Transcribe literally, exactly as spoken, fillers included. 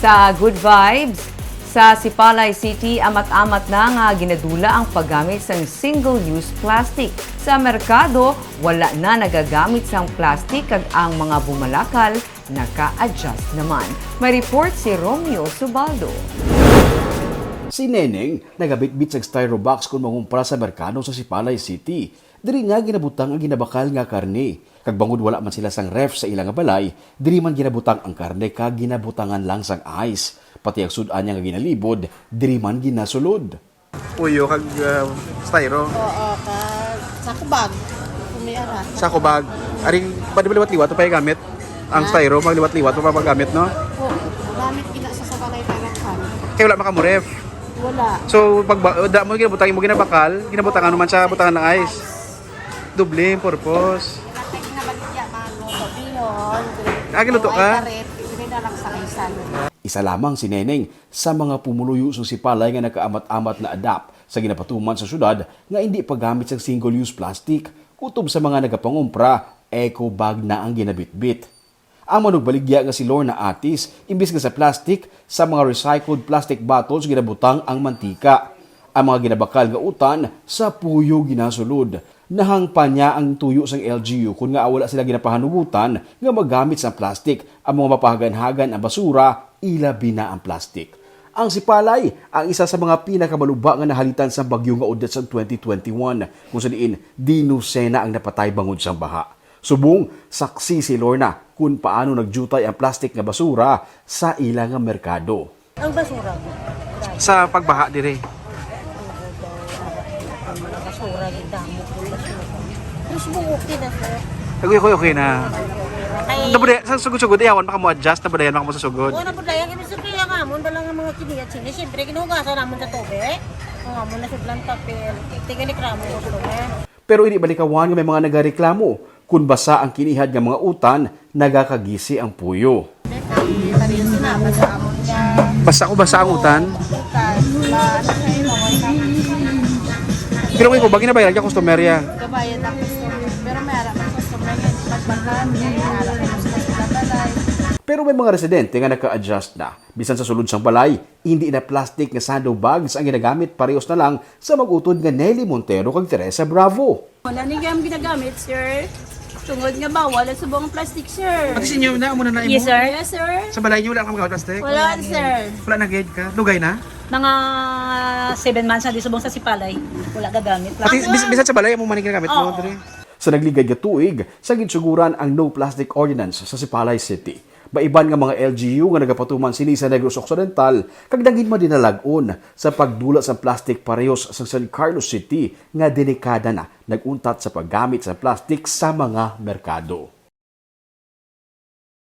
Sa Good Vibes, sa Sipalay City, amat-amat na nga ginadula ang paggamit sang single-use plastic. Sa merkado, wala na nagagamit sang plastic kag ang mga bumalakal naka-adjust naman. May report si Romeo Subaldo. Si Neneng nagabitbit sang styro box kon mangumpra sa merkado sa Sipalay City. Diri niya ginabutang ang ginabakal nga karne. Kag bangod wala man sila sang ref sa ila nga balay, diri man ginabutang ang karne kag ginabutangan lang sang ice. Pati ang sud-an niya nga ginalibod, diri man ginasulod. Puyo kag ah, styro. Oo, kag sa kubag. Kumiyara. Sa kubag. Aring pwede ba liwat-liwat pa gamit? Ang styro, magliwat-liwat pa paggamit, no? Oo, gamit gina sa sabalay para kan. Kaya wala makamuref. Wala. So, pag ba, da mo ginabutang, mo ginabakal, ginabutangan naman siya, butangan ng ice. Doble yung purpose. Nakay ginabaligya man mo sa bihon. Ah, giluto ka? Karet, hindi na lang sa isan. Isa lamang si Neneng sa mga pumuluyo sa Sipalay nga nakaamat-amat na adapt sa ginapatuman sa syudad nga hindi paggamit sang single-use plastic. Kutob sa mga nagapangumpra, eco bag na ang ginabitbit. Ang manugbaligya nga si Lorna Atis, imbis nga sa plastic, sa mga recycled plastic bottles ginabutang ang mantika. Ang mga ginabakal nga utan sa puyo ginasulod. Nahangpan niya ang tuyo sang L G U kon nga wala sila ginapahanugutan nga magamit sang plastic ang mga mapahaganhagan ang basura, ilabi na ang plastic. Ang Sipalay ang isa sa mga pinakamaluba nga nahalitan sang bagyo nga Odette sa twenty twenty-one, kung sa diin dinusena ang napatay bangod sang baha. Subong, saksi si Lorna kon paano nagjutay ang plastic nga basura sa ila nga merkado. Ang basura. Sa pagbaha dire. Ang mga basura, yung damo ng basura. Pero subong okay na, sir. Okay, okay, okay na. Kay, Nabudaya, sa sugod-sugod, iyawan pa ka mo adjust, nabadayan pa ka mo sa sugod. Oo, nabudlayan kami sa kaya nga, amon ba lang ang mga kiniya, sini, siyempre, ginugasan naman sa tubig. Ang amon na sudlan papel, tigalik ramo ng sudlan. Pero hindi balikawan nga may mga nagareklamo kung basa ang kinihad nga mga utan, nagakagisi ang puyo. Kay parehas na, basta amon niya. Basa ko basa ang utan. Utan, ba, ano siya yung mga utan? Pero kung ikaw ba ginabayaran ka customer ya? Kabayad ang customer. Pero may ara ang customer niya, hindi magbakal, may ara ang customer sa balay. Pero may mga residente nga naka-adjust na. Bisan sa sulod sang balay, hindi na plastic nga sando bags ang ginagamit, parehos na lang sa mag-utod nga Nelly Montero kag Teresa Bravo. Wala ni gam ginagamit, sir. Tungod nga bawal ang subong plastic, sir. Pati sa inyo na, amo na na Yes, sir. Yes, sir. Sa balay niyo, wala kang mga plastic? Wala, sir. Wala na gid ka? Lugay na? Mga seven months na di subong sa Sipalay. Wala gagamit. Pati bis- bisan sa balay, amo man ang ginagamit mo, Oo. Dre? Sa nagligad nga tuig, sa ginsuguran ang No Plastic Ordinance sa Sipalay City. Maiban nga mga L G U nga nagapatuman sini sa Negros Occidental, kag nangin madinalag-on sa pagdula sa plastic parehos sa San Carlos City nga denikada na nag-untat sa paggamit sa plastic sa mga merkado.